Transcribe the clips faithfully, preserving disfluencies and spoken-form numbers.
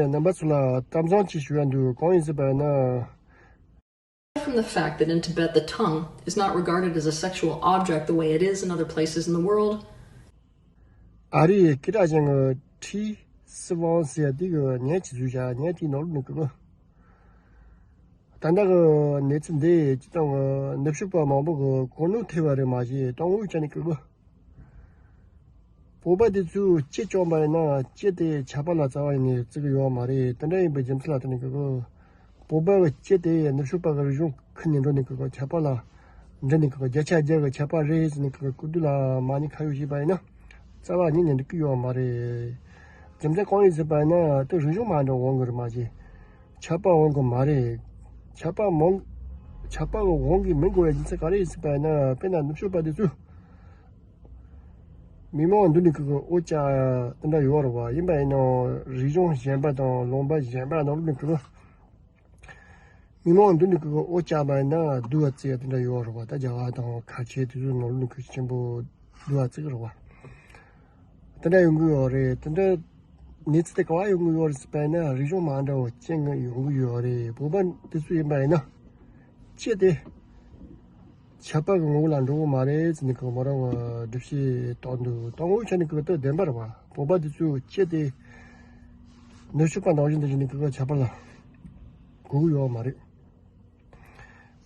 རྣམ་པ་ཚོ་ལ་གཏམ་བཟང་ཅིག་ཞུ་ཡ་འདུག་གང་ཡིན་ཟེར་བ་ཡིན་ན། From the fact that in Tibet the tongue is not regarded as a sexual object the way it is in other places in the world. ཨ་རིའི་སྐད་གྲགས་ཅན་གྱི་ཁྲི་སི་ཝང་ཟེར་ཡ་དེ་གི་བརྙན་ཅིག་བཟོས་བཞག་བརྙན་དེའི་ནང་ལོགས་ནས་གི། ད་ལྟ་གི་གནས་ཚུལ་འདི་སྤྱིར་བཏང་གི་ནུབ་ཕྱོགས་པ་མང་པོ་གི་གོ་གནོད་ཐེབས་པ་རེད་མ་གཞི་དང་འོས་ཆ་ནས་གི། བོད་པ་དེ་ཚོས་ལྕེ་བཅོམ་པ་ཡིན་ན་ལྕེ་དེ་ཆད་པ་ལ་རྩ་བ་ཡིན་ནས་བརྩི་གི་ཡོད་མ་རེད། དེ་འདྲ་ཡིན་པའི་རྒྱུ་མཚན་ལ་བརྟེན་ནས་གི་བོད་པ་གི་ལྕེ་དེ་ནུབ་ཕྱོགས་པ་གི་རིག་གཞུང་ཁུར་ནས་འགྲོ་ནས་གི་ཆད་པ་ལ་འགྲིལ་ནས་གི་བརྒྱ་ཆ་བརྒྱ་གི་ཆད་པ་རེད་ཟེར་ནས་གི་སྐུ་དུས་ལ་མ་ཉེས་ཁ་གཡོག་བྱས་པ་ཡིན་ན་རྩ་བ་ཉིད་ནས་འགྲིག་གི་ཡོད་མ་རེད། རྒྱུ་མཚན་གང་ཡིན་ཟེར་བ་ཡིན་ན་དེ་རིག་གཞུང་མ་འདྲ་འོང་གི་རེད་མ་གཞི། ཆད་པ་འོང་གི་མ་རེད། ཆད་པ་མང་ཆད་པ་འོང་གི་མི་དགོས་པའི་རྒྱུ་མཚན་ག་རེ་ཡིན་ཟེར་བ་ཡིན་ན། དཔེར་ན་ནུབ་ཕྱོགས་པ་དེ་ཚོས་མི་མང་མདུན་ནས་གི་འོ་ཅག་དེ་འདྲ་ཡོད་རེད་བ། ཡིན་པ་ཡིན་ནའང་རིག་གཞུང་གཞན་པ་དང་ལུང་པ་གཞན་པ་ནང་ལོགས་ནས་གི་མི་མང་མདུན་ནས་གི་འོ་ཅག་པ་ཡིན་ན་སྡུག་པ་བརྩི་ཡ་དེ་འདྲ་ཡོད་རེད་བ། ད་རྒྱ་གར་དང་ཁ་ཆེ་དེ་ཚོའི་ནང་ལོགས་ནས་གི་ཆེན་པོ་སྡུག་པ་བརྩི་གི་རེད་བ། དེ་འདྲ་ཡོང་གི་ཡོད་རེད། དེ་འདྲ་གནས་ཚུལ་དེ་ག་བ་ཡོང་གི་ཡོད་རེད་ཟེར་བ་ཡིན་ན་རིག་གཞུང་མ་འདྲ་བ་རྐྱེན་གྱིས་ཡོང་གི་ཡོད་རེད། བོད་པ་དེ་ཚོ་ཡིན་པ་ཡིན་ན་ལྕེ་དེ་ཆད་པ་གི་ངོ་བོ་ལ་འགྲོ་གི་མ་རེད་ཟེར་ནས་གི་མོ་རང་གི་སྒྲུབ་བྱེད་བཏང་འདུག་དང་འོས་ཆ་ནས་གི་དེ་བདེན་པ་རེད་བ། བོད་པ་དེ་ཚོའི་ལྕེ་དེ་ནུབ་ཕྱོགས་པ་ནང་བཞིན་དུ་བྱས་ནས་གི་ཆད་པ་ལ་གོ་གི་ཡོད་མ་རེད།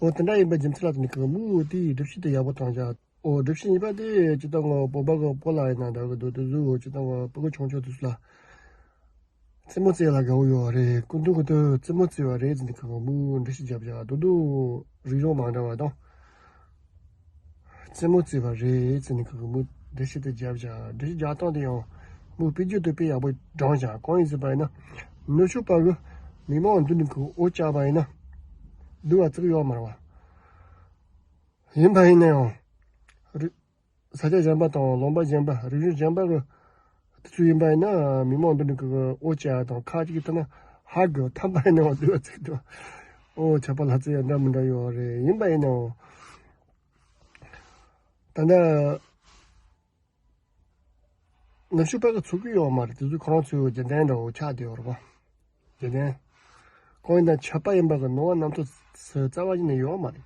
འོ་དེ་འདྲ་ཡིན་པའི་རྒྱུ་མཚན་ལ་བརྟེན་ནས་གི་མོས་དེའི་སྒྲུབ་བྱེད་དེ་ཡག་པོ་བཏང་བཞག་འོ་སྒྲུབ་བྱེད་གཉིས་པ་དེ་སྤྱིར་བཏང་གི་བོད་པ་གི་སྤོ་ལགས་ཡིན་ན་འདྲ་གི་འདུག་དེ་ཚོ་སྤྱིར་བཏང་གི་ཕྲུ་གུ་ཆུང་ཆུང་དེ་ཚོ་ལ་རྩེད་མོ་རྩེ་ལ་དགའ་བོ་ཡོད་རེད། སྐུ་མདུན་གི་དེ་རྩེད་མོ་རྩེ་བ་རེད་ཟེར་ནས་གི་མོས་འགྲེལ་བཤད་བརྒྱབ་བཞག་རྡོག་རྡོག་རིག་གཞུང་མ་འདྲ་བ་དང་རྩེད་མོ་རྩེ་བ་རེད་ཟེར་ནས་གི་མོས་འགྲེལ་བཤད་དེ་བརྒྱབ་བཞག་འགྲེལ་བཤད་རྒྱག་སྟངས་དེ་ཡང་མོས་དཔེ་བརྗོད་དེ་དཔེ་ཡག་པོ་དྲངས་བཞག་གང་ཡིན་ཟེར་བ་ཡིན་ན་ནུབ་ཕྱོགས་པ་གི་མི་མང་མདུན་ནས་གི་འོ་ཅག་པ་ཡིན་ན་སྡུག་པ་བརྩི་གི་ཡོད་མ་རེད་བ། ཡིན་པ་ཡིན་ན་ཡང་རི་ས་ཆ་གཞན་པ་དང་ལུང་པ་གཞན་པ་རིག་གཞུང་གཞན་པ་གི་དེ་ཚོ་ཡིན་པ་ཡིན་ན་མི་མང་འདི་འདྲ་གི་འོ་ཅག་དང་ཁ་ཅིག་ཐ་ན་ཧ་གི་ཐམ་པ་ཡིན་ནའང་སྡུག་པ་བརྩི་གི་འདུག་འོ་ཆད་པ་ལ་རྩི་ཡ་འདྲ་མི་འདྲ་ཡོད་རེད། ཡིན་པ་ཡིན་ནའང་ད་ལྟ་ནུབ་ཕྱོགས་པ་གི་ཚུགས་ཀྱི་ཡོད་མ་རེད། དེ་ཚོ་ཁོ་རང་ཚོའི་རྒྱུན་ལྡན་འདྲ་བོ་ཆགས་བསྡད་ཡོད་རེད་པ། རྒྱུན་ལྡན། ཁོང་ཡིན་ན་ཆད་པ་ཡིན་པ་གི་ནོར་བ་རྣམ་རྟོག་ཟེར་རྩ་བ་ཉིད་ནས་ཡོད་མ་རེད།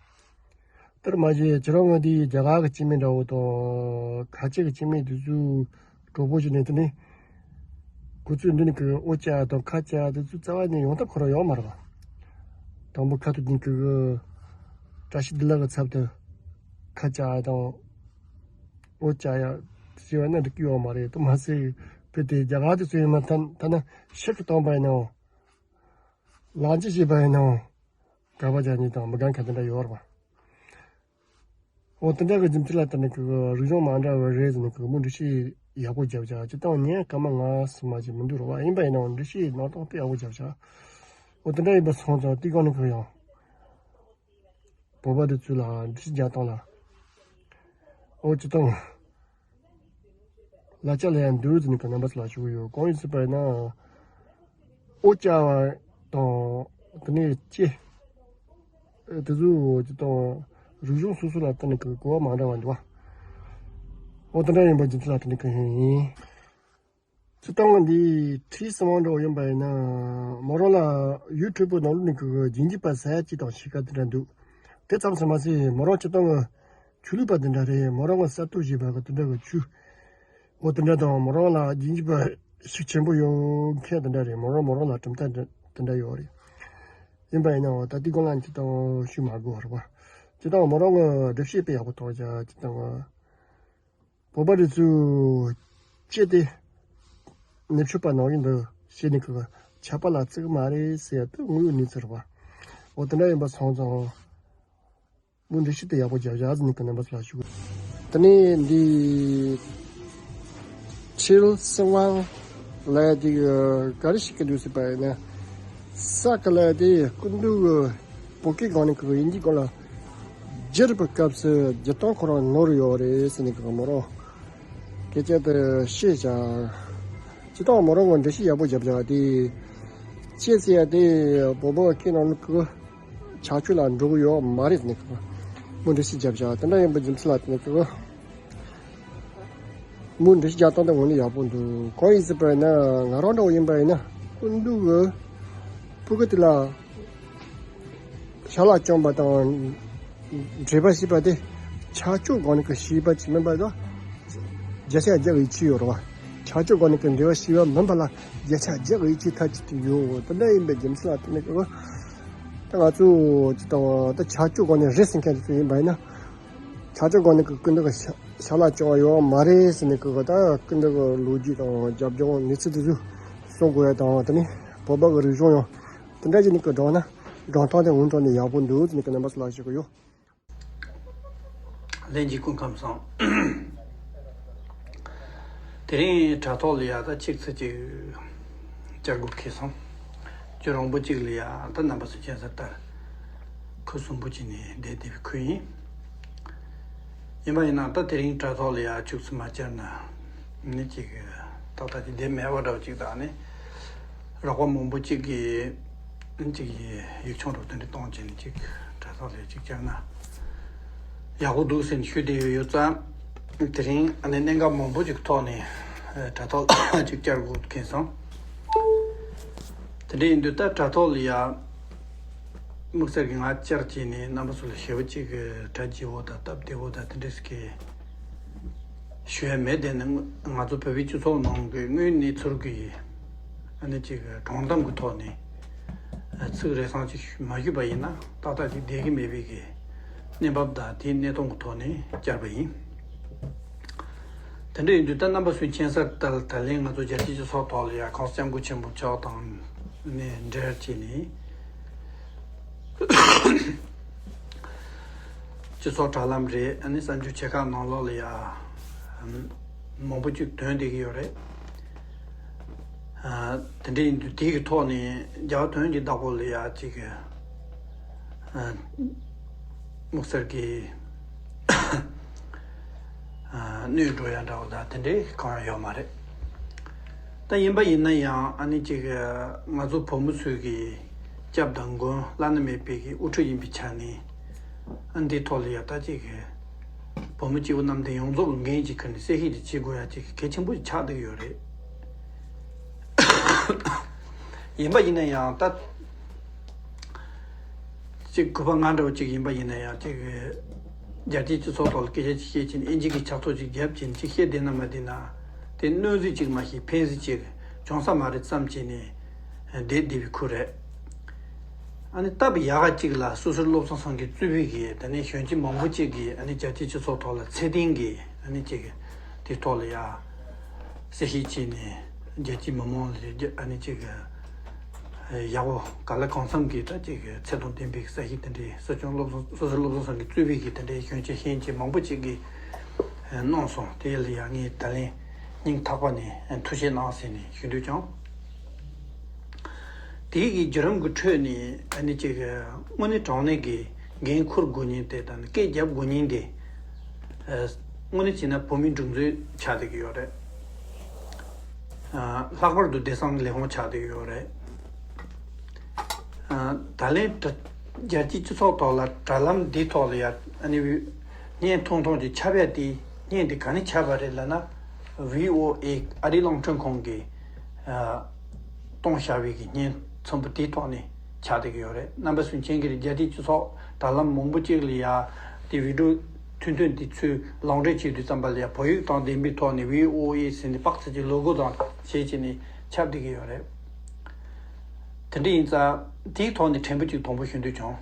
དེར་མ་ཟད་ཁྱེད་རང་ངོས་དེའི་རྒྱ་གར་གི་སྐྱེ་དམན་འདྲ་བོ་དང་ཁ་ཆེ་གི་སྐྱེ་དམན་དེ་ཚོའི་གྲོགས་པོ་བྱས་ནས་དེ་ནས་ཁོ་ཚོའི་མདུན་ནས་གི་འོ་ཅག་དང་ཁ་ཅག་དེ་ཚོ་རྩ་བ་ནས་ཡོང་ཐབས་ཁོ་རང་ཡོད་མ་རེད་པ། དང་པོ་ཁ་ཐུག་ནས་གི་བཀྲ་ཤིས་བདེ་ལེགས་ཀྱི་ཚབ་ཏུ་ཁ་ཅག་དང་འོ་ཅག་ཡ་ཞེས་པ་ན་འགྲིག་གི་ཡོད་མ་རེད། དེ་མ་ཟད་བོད་དེ་རྒྱ་གར་དེ་ཚོ་ཡིན་ན་ཐ་ཐ་ན་ཤིག་གི་བཏང་པ་ཡིན་ནའང་། ལག་འཇུ་བྱས་པ་ཡིན་ནའང་དགག་པ་རྒྱག་མཁན་དང་མི་དགའ་མཁན་དེ་འདྲ་ཡོད་རེད་པ། འོ་དེ་འདྲ་གི་རྒྱུ་མཚན་ལ་བརྟེན་ནས་གི་རིག་གཞུང་མ་འདྲ་བ་རེད་ཟེར་ནས་གི་མོས་འགྲེལ་བཤད་ཡག་པོ་བརྒྱབ་བཞག་སྤྱིར་བཏང་ཉན་སྐར་མ་ལྔ་ཙམ་མ་ཅིག་མི་འདུག་རེད་པ། ཡིན་པ་ཡིན་ནའང་འགྲེལ་བཤད་གནང་སྟངས་དཔེ་ཡག་པོ་བརྒྱབ་བཞག་འོ་དེ་འདྲ་ཡིན་པ་སོང་ཙང་དེའི་སྒང་ནས་གི་ཡང་བོད་པ་དེ་ཚོ་ལ་འགྲེལ་བཤད་རྒྱག་སྟངས་ལ་འོ་སྤྱིར་བཏང་ལ་ལྕགས་ལ་ཡང་འདུག་ཟེར་ནས་གི་རྣམ་པ་ཚོ་ལ་ཞུ་གི་ཡོད། གང་ཡིན་ཟེར་བ་ཡིན་ན། འོ་བཅའ་བ་དང་དེ་ནས་ལྕེ། དེ་ཚོའི་འོ་ཅི་དང་རིག་གཞུང་སོ་སོ་ལ་བརྟེན་ནས་གི་གོ་བ་མ་འདྲ་བ་འདུག་པ། འོ་དེ་འདྲ་ཡིན་པ་རྒྱུ་མཚན་ལ་བརྟེན་ནས་གི་ཡིན། སྤྱིར་བཏང་འདི་ཁྲིད་སི་ཝང་འདྲ་བོ་ཡིན་པ་ཡིན་ན་མོ་རང་ལ་ཡུ་ཊུབ་ནང་ལོགས་ནས་གི་རྒྱུན་གྱི་པ་ཟ་ཡ་ཅིག་དང་ཤི་ཁ་དེ་འདྲ་འདུག་དེ་ཙམ་ཙམ་མ་ཟད་མོ་རང་སྤྱིར་བཏང་གི་ཆོས་ལུགས་པ་དེ་འདྲ་རེད། མོ་རང་གི་གསར་གཏོད་བྱས་པ་གི་དེ་འདྲ་གི་ཆོས། འོ་དེ་འདྲ་དང་མོ་རང་ལ་རྒྱུན་གྱི་པ་ཤུགས་ཆེན་པོ་ཡོད་མཁན་དེ་འདྲ་རེད། མོ་རང་མོ་རང་ལ་གྲུབ་མཐའ་དེ་འདྲ་ཡོད་རེད། ཡིན་པ་ཡིན་ནའང་ད་ལྟའི་སྒང་ལ་སྤྱིར་བཏང་ཞུ་མ་དགོས་པ་རེད་པ། སྤྱིར་བཏང་མོ་རང་གི་འགྲེལ་བཤད་དཔེ་ཡག་པོ་གཏོང་བྱ་སྤྱིར་བཏང་བོད་པ་དེ་ཚོས་ལྕེ་དེ་ནུབ་ཕྱོགས་པ་ནང་བཞིན་དུ་བྱས་ནས་གི་ཆད་པ་ལ་བརྩི་གི་མ་རེད་ཟེར་ཡ་དེ་དངོས་ཡོད་གནས་ཚུལ་རེད་པ། འོ་དེ་འདྲ་ཡིན་པ་སོང་ཙང་། མོས་འགྲེལ་བཤད་དེ་ཡག་པོ་བརྒྱབ་བཞག་ཟེར་ནས་གི་རྣམ་པ་ཚོ་ལ་ཞུ། དེ་ནས་འདི་ཁྲིད་སི་ཝང་ལ་དེ་ག་རེ་ཞིག་གི་འདུག་ཟེར་བ་ཡིན་ན། ས་ག་ལ་དེ་སྐུ་མདུན་གི་བོད་སྐད་སྒང་ནས་གི་དབྱིན་ཇིའི་སྒང་ལ་བསྒྱུར་བའི་སྐབས་སུ་བསྒྱུར་སྟངས་ཁོ་རང་ནོར་ཡོད་རེད་ཟེར་ནས་གི་མོ་རང་སྐད་ཆ་དེ་བཤད་བཞག་སྤྱིར་བཏང་མོ་རང་གི་འགྲེལ་བཤད་ཡག་པོ་བརྒྱབ་བཞག་དེ་ལྕེ་ཟེར་ཡ་དེ་བོད་པ་སྐད་ནང་ལ་གི་ཆག་ཆོས་ལ་འགྲོ་གི་ཡོད་མ་རེད་ཟེར་ནས་གི་མོས་འགྲེལ་བཤད་བརྒྱབ་བཞག་དེ་འདྲ་ཡིན་པའི་རྒྱུ་མཚན་ལ་བརྟེན་ནས་གི་མོས་འགྲེལ་བཤད་རྒྱག་སྟངས་དེ་དངོས་གནས་ཡག་པོ་འདུག་གང་ཡིན་ཟེར་བ་ཡིན་ན་ང་རང་འདྲ་བོ་ཡིན་པ་ཡིན་ན་ སྐུ་མདུན་གྱིས་ཕྲུ་གུ་དེ་ལ་ཞལ་ལག་བཅངས་པ་དང་འབྲེལ་བ་བྱས་པ་དེ་ཆ་འཇོག་སྒང་ནས་ཀྱི་བྱས་པ་ཅིག་མིན་པ་དང་། བརྒྱ་ཆ་བརྒྱ་གི་ཡིད་ཆེས་ཡོད་རེད་བ། ཆ་འཇོག་སྒང་ནས་ཀྱི་འབྲེལ་བ་བྱས་པ་མིན་པ་ལ་བརྒྱ་ཆ་བརྒྱ་གི་ཡིད་ཆེས་མཐའ་གཅིག་ཏུ་ཡོད། དེ་འདྲ་ཡིན་པའི་རྒྱུ་མཚན་ལ་བརྟེན་ནས་ཀྱི་ད་ང་ཚོ་ཅིག་དང་ད་ཆ་འཇོག་སྒང་ནས་རེད་ཟེར་མཁན་དེ་ཚོ་ཡིན་པ་ཡིན་ན། ཆ་འཇོག་སྒང་ནས་ཀྱི་སྐུ་མདུན་གྱི་ཞལ་ལག་བཅངས་པ་ཡོད་མ་རེད་ཟེར་ནས་ཀྱི་ད་སྐུ་མདུན་གྱི་ལོ་རྒྱུས་དང་རྒྱབ་ལྗོངས་གནས་ཚུལ་དེ་ཚོ་གསུང་དགོས་ཡ་དང་། དེ་ནས་བོད་པ་གི་རིག་གཞུང་ཡང་དེ་འདྲ་ཞིག་ནས་ཀྱི་སྦྱངས་ན་སྦྱང་སྟངས་དེ་འུ་ཚོ་ནས་ཡག་པོ་འདུག་ཟེར་ནས་ཀྱི་རྣམ་པ་ཚོ་ལ་ཞུ་གི་ཡོད། ལྷན་རྒྱས་སྐུ་ཁམས་བཟང་། དེ་རིང་དྲ་ཐོག་ལ་ཡ་ད་ཅིག་ཚིག་ཅིག་བསྐྱར་དགོས་ཁེལ་སོང་། ཅུང་རིང་པོ་ཅིག་ལ་ཡ་ད་རྣམ་པ་ཚོ་མཁྱེན་གསལ་ལྟར་ཁུ་སིམ་པོ་བྱས་ནས་བསྡད་བསྡད་པའི་ཁུལ་ཡིན། ཡིན་པ་ཡིན་ན་ད་དེ་རིང་དྲ་ཐོག་ལ་ཡ་ཅུང་ཙམ་མ་བསྐྱར་ན་ནི་ཅིག་ཏག་ཏག་ཅིག་བསྡད་མེད་པ་འདྲ་བ་ཅིག་དང་ནི། རོགས་པ་མང་པོ་གཅིག་གིས་གཅིག་གིས་ཡིག་ཆུང་རུ་དེ་འདྲ་གཏོང་བྱས་ནས་གཅིག་དྲ་ཐོག་ལ་གཅིག་བསྐྱར་ན་ཡག་པོ་འདུག་ཟེར་ནས་ཞུས་བསྡད་ཡོད་ཡོད་ཙང་། དེ་རིང་ཨ་ནི་གནད་འགག་མང་པོ་ཅིག་ཐོག་ནས་དྲ་ཐོག་ལ་གཅིག་བསྐྱར་དགོས་མཁན་སོང་། དེ་འདྲ་ཡིན་དུས་ད་དྲ་ཐོག་ལ་ཡ་དམིགས་བསལ་གྱི་ང་བསྐྱར་བྱས་ནས་རྣམ་པ་ཚོ་ལ་ཞེ་པོ་ཅིག་གི་གྲ་རྒྱས་པོ་དང་སྟབས་བདེ་པོ་དང་དེ་འདྲ་ཞིག་གི་ཞུ་ཡ་མེད། དེ་ནི་ང་ཚོ་བོད་པའི་སྤྱི་ཚོགས་ནང་གི་དངོས་གནས་ཚུར་གི་ཨ་ནི་ཅིག་དྲང་གཏམ་གི་ཐོག་ནས་ཚིག་རེ་ཟུང་ཅིག་མ་ཞུས་པ་ཡིན་ན་ཏག་ཏག་ཅིག་བསྡད་ཀྱི་མེད་པའི་གི་གནས་བབ་དང་དེའི་གནས་སྟངས་གི་ཐོག་ནས་བསྐྱར་བ་ཡིན། དེ་འདྲ་ཡིན་དུས་ད་རྣམ་པ་ཚོས་མཁྱེན་གསལ་ལྟར་ད་ལན་ང་ཚོ་རྒྱལ་སྤྱིའི་སྤྱི་ཚོགས་ཐོག་ལ་ཡ་གོང་ས་སྐྱབས་མགོན་ཆེན་པོ་མཆོག་དང་ནས་འབྲེལ་བྱས་ནས། སྤྱི་ཚོགས་དྲ་ལམ་རེད། ཨ་ནི་གསར་འགྱུར་ཆེ་ཁག་ནང་ལོགས་ལ་ཡ་མང་པོ་ཅིག་ཐོན་བསྡད་ཀྱི་ཡོད་རེད། ཨ། དེ་འདྲ་ཡིན་དུས་དེ་གི་ཐོག་ནས་རྒྱ་གར་དོན་གྱི་བདག་པོ་ལ་ཡ་ཅིག་ཨ། དམིགས་བསལ་གྱི་ཨ། གནོད་འགྲོ་ཡ་འདྲ་བོ་དང་དེ་འདྲའི་གང་ཡང་ཡོད་མ་རེད། ད་ཡིན་པ་ཡིན་ན་ཡང་ཨ་ནི་ཅིག་ང་ཚོ་བོད་མི་ཚོས་ཀྱི་སྐྱབས་དང་མགོན་བླ་ན་མེད་པའི་གི་དབུ་ཁྲིད་ཡིན་པའི་ཆ་ནས་ཨ་འདིའི་ཐོག་ལ་ཡ་ད་ཅིག་བོད་མི་སྤྱི་བོ་གནམ་བསྟན་ཡོངས་རྫོགས་ཀྱི་འགན་ཅིག་ཁུར་ནས་གསལ་བཤད་ཅིག་བྱེད་དགོས་ཡ་ཅིག་གལ་ཆེན་པོ་ཅིག་ཆགས་བསྡད་ཀྱི་ཡོད་རེད། ཡིན་པ་ཡིན་ན་ཡང་ད། གཅིག་གུས་པ་ང་འདྲ་བོ་གཅིག་ཡིན་པ་ཡིན་ན་ཡང་གཅིག་རྒྱལ་སྤྱིའི་སྤྱི་ཚོགས་ཐོག་ལ་སྐད་ཆ་གཅིག་བཤད་ཕྱིན་ཨིན་ཇི་གི་ཕྱག་ཐོ་གཅིག་བརྒྱབ་ཕྱིན་གཅིག་བཤད་བསྡད་ན་མ་བསྡད་ན་དེ་གནོད་འཚེ་གཅིག་མ་གཏོགས་ཕན་སེམས་གཅིག་བྱུང་ས་མ་རེད་བསམ་བྱས་ནས་བསྡད་བསྡད་པའི་ཁུལ་རེད། ཨ་ནི་སྟབས་ཡག་ག་གཅིག་ལ་སོ་སོའི་བློ་བཟང་སེང་གེ་གཙོས་པའི་གི་དེ་ནས་གཞོན་སྐྱེས་མང་པོ་གཅིག་གིས་ཨ་ནི་རྒྱལ་སྤྱིའི་སྤྱི་ཚོགས་ཐོག་ལ་ཚད་ལྡན་གྱི་ཨ་ནི་གཅིག་དེ་ཐོག་ལ་ཡ། གསལ་བཤད་བྱས་ནས་རྒྱལ་སྤྱིའི་མི་མང་ལ་རྒྱ་ཨ་ནི་ཅིག་ཡག་པོ་ག་ལ་གང་འཚམ་གྱི་ད་ཅིག་ཚད་དང་ལྡན་པའི་གསལ་བཤད་དེ་འདྲའི་སྲིད་སྐྱོང་བློ་བཟང་སོ་སོའི་བློ་བཟང་སེང་གེ་གཙོས་པའི་གི་དེ་འདྲའི་གཞོན་སྐྱེས་ཤེས་ཅན་མང་པོ་ཅིག་གིས་གནང་སོང་། དེ་ལ་ཡང་ངས་ད་ལན་སྙིང་ཐག་པ་ནས་ཐུགས་རྗེ་གནང་ཟེར་ནས་ཞུ་འདོད་ཀྱང་། དེའི་གི་བརྒྱུད་རིམ་གྱི་ཁྲོད་ནས་ཨ་ནི་ཅིག་དངོས་གནས་དྲང་གནས་ཀྱི་འགན་འཁུར་དགོས་མཁན་དེ་དང་སྐད་རྒྱབ་དགོས་མཁན་དེ། ཨ། དངོས་གནས་བྱས་ན་བོད་མིའི་སྒྲིག་འཛུགས་ཆགས་བསྡད་ཀྱི་ཡོད་རེད། ཨ། ལྷག་པར་དུ་བདེ་སྲུང་ལས་ཁུངས་ཆགས་བསྡད་ཀྱི་ཡོད་རེད། ཨ། ད་ལན་དྲ་རྒྱལ་སྤྱིའི་སྤྱི་ཚོགས་ཐོག་ལ་དྲ་ལམ་འདིའི་ཐོག་ལ་ཡ་ཨ་ནི་བརྙན་ཐུང་ཐུང་ཅིག་ཁྱབ་ཡ་དེ་བརྙན་དེ་ག་ནས་ཁྱབ་པ་རེད་ལབ་ན། བྷི་ཨོ་ཨེ་ཨ་རིའི་རླུང་འཕྲིན་ཁང་གིས་ཨ། གཏོང་བཞག་པའི་གི་བརྙན་ཚོན་པོ་དེའི་ཐོག་ནས་ཆགས་བསྡད་ཀྱི་ཡོད་རེད། རྣམ་པ་ཚོས་མཁྱེན་གྱི་རེད། རྒྱལ་སྤྱིའི་སྤྱི་ཚོགས་དྲ་ལམ་མང་པོ་ཅིག་ལ་ཡ་དེ་བི་ཌིའོ་ཐུང་ཐུང་དེ་ཚོས་ལོངས་སྤྱོད་བྱེད་དུས་ཙམ་པ་ལ་ཡ་བོད་ཡིག་དང་ལྡན་པའི་ཐོག་ནས་བྷི་ཨོ་ཨེ་ཟེར་ནས་པགས་ཚོད་ཀྱི་ལོ་གོ་དང་བྱས་བྱས་ནས་ཁྱབ་བསྡད་ཀྱི་ཡོད་རེད། དེ་འདྲ་ཡིན་ཙང་དེའི་ཐོག་ནས་དྲན་པ་ཅིག་དང་པོ་ཞུ་འདོད་བྱུང་།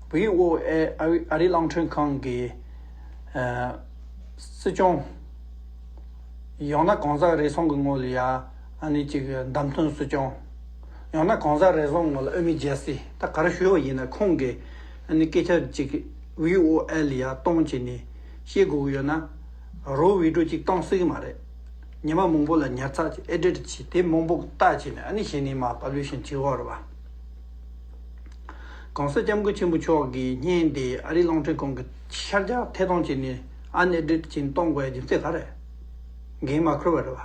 བྷི་ཨོ་ཨེ་ཨ་རིའི་རླུང་འཕྲིན་ཁང་གི་ཨ། སྲིད་སྐྱོང་། ཡང་ན་གོང་ས་རེ་ཟུང་གི་ངོས་ལ་ཡ་ཨ་ནི་ཅིག་བདམས་ཐོན་སྲིད་སྐྱོང་། ཡང་ན་གོང་ས་རེ་ཟུང་ངོས་ལ་དབུ་མའི་རྒྱལ་སྲས་ད་ག་རེ་ཞུས་པ་ཡིན་ན་ཁོང་གིས་ཨ་ནི་སྐད་ཆ་ཅིག་བྷི་ཨོ་ཨེ་ལ་ཡ་གཏོང་བྱས་ནས་བཤད་དགོས་ཀྱི་ཡོད་ན་རོ་བྷི་ཌིའོ་ཅིག་གཏོང་སྲིད་ཀྱི་མ་རེད། ཉི་མ་མང་པོ་ལ་ཉར་ཚགས་ཀྱིས་ཨེ་ཌིཊ་བྱས་དེ་མང་པོ་བལྟས་བྱས་ནས་ཨ་ནི་གཞི་ནས་མར་པབ་ལི་ཤིང་བྱེད་དགོས་རེད་པ། གོང་ས་སྐྱབས་མགོན་ཆེན་པོ་མཆོག་གི་བརྙན་དེ་ཨ་རིའི་རླུང་འཕྲིན་ཁང་གི་ཤར་རྒྱག་ཐད་གཏོང་བྱས་ནས་ཨན་ཨེ་ཌིཊ་བྱས་ནས་གཏོང་དགོས་ཡ་རྒྱུ་མཚན་ག་རེ། འགན་མ་འཁུར་བ་རེད་པ།